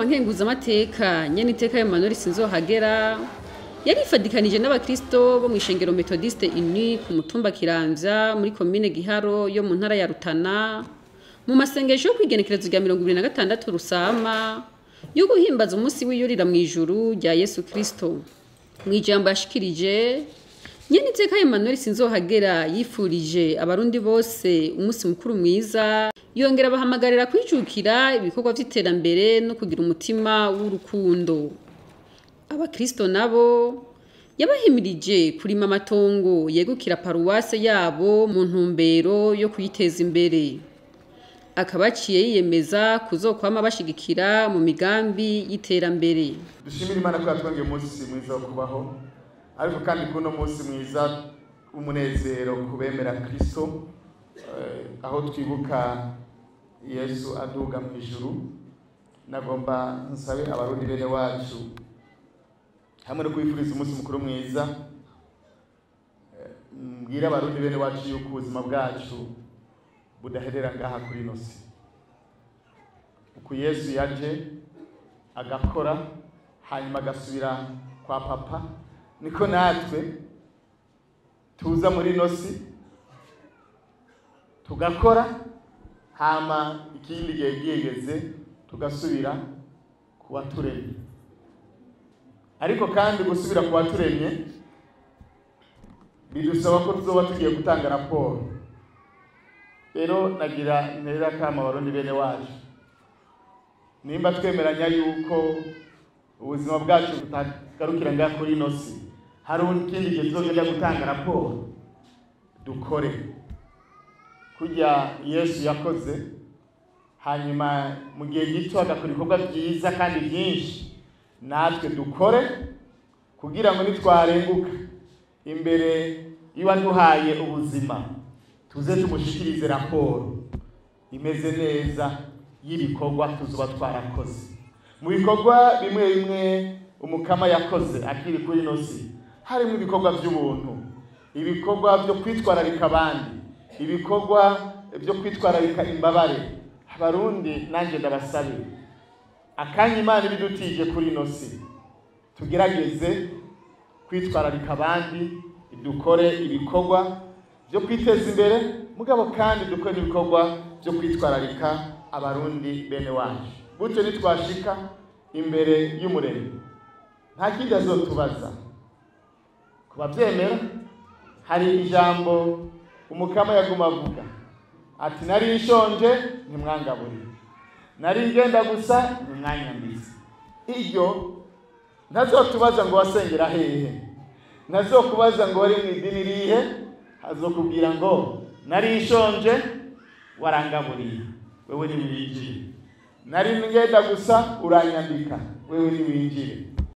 nkenguzamateka Nyeniteka Emmanuel Sinzohagera yarifadikanije n'abakristo bo mw'ishengero Methodiste Uni ku mutumba Kiramvya muri komine Giharo yo mu ntara ya Rutana mu masengesho yo kwigenekerezo rya 2026 Rusama yo guhimbaza umunsi w'iyurira mw'ijuru rya Yesu Kristo. Mw'ijambo yashikirije, Nyeniteka Emmanuel Sinzohagera yifurije abarundi bose umunsi mukuru mwiza, yongera bahamagarira kwijukira ibikorwa vy'iterambere no kugira umutima w'urukundo. Abakristo nabo yabahimirije kurima amatongo yegukira paruwase yabo mu ntumbero yo kuyiteza imbere. Akaba aciye yiyemeza kuzokwama bashigikira mu migambi y'iterambere. Dushimire Imana ko yatwongeye umunsi mwiza wo kubaho, ariko kandi kuno munsi mwiza w'umunezero kubemera Kristo, aho twibuka Yesu aduga mu ijuru. Nagomba nsabe abarundi bene wacu hamwe no kwifuriza umunsi mukuru mwiza, mbwira abarundi bene wacu yuko ubuzima bwacu budaherera ngaha kuri ino si. Uko Yesu yaje agakora hanyuma agasubira kwa papa, niko natwe tuza muri ino si tugakora, hama ikindi gihe giheze tugasubira kuwaturemye. Ariko kandi gusubira kuwaturemye bidusaba ko tuzoba tugiye gutanga raporo. Rero nagira nterera kama abarundi bene wacu, nimba twemeranya yuko ubuzima bwacu butagarukira ngaha kuri ino si, hari ikindi gihe tuzogenda gutanga raporo, dukore kurya Yesu yakoze, hanyuma mu gihe gito agakora ibikorwa byiza kandi byinshi, natwe dukore kugira ngo nitwarenguka imbere y'uwaduhaye ubuzima tuze tumushikirize raporo imeze neza y'ibikorwa tuzoba twarakoze. Mu bikorwa bimwe bimwe umukama yakoze akiri kuri ino si, harimo ibikorwa by'ubuntu, ibikorwa byo kwitwararika abandi, ibikorwa byo kwitwararika imbabare. Abarundi nanjye ndabasabe, akanya Imana ibidutije kuri ino si, tugerageze kwitwararika abandi, dukore ibikorwa byo kwiteza imbere, mugabo kandi dukore ibikorwa byo kwitwararika abarundi bene wacu. Gutyo nitwashika imbere y'umuremyi nta kindi azotubaza. Kubavyemera, hari ijambo umukama yaguma avuga ati: nari nshonje ntimwangaburiye, nari ngenda gusa ntimwanyambitse. Iryo ntazotubaza ngo wasengera hehe, ntazokubaza ngo wari mu idini rihe, azokubwira ngo nari nshonje warangaburiye, wewe niwinjire, nari ngenda gusa uranyambika, wewe niwinjire.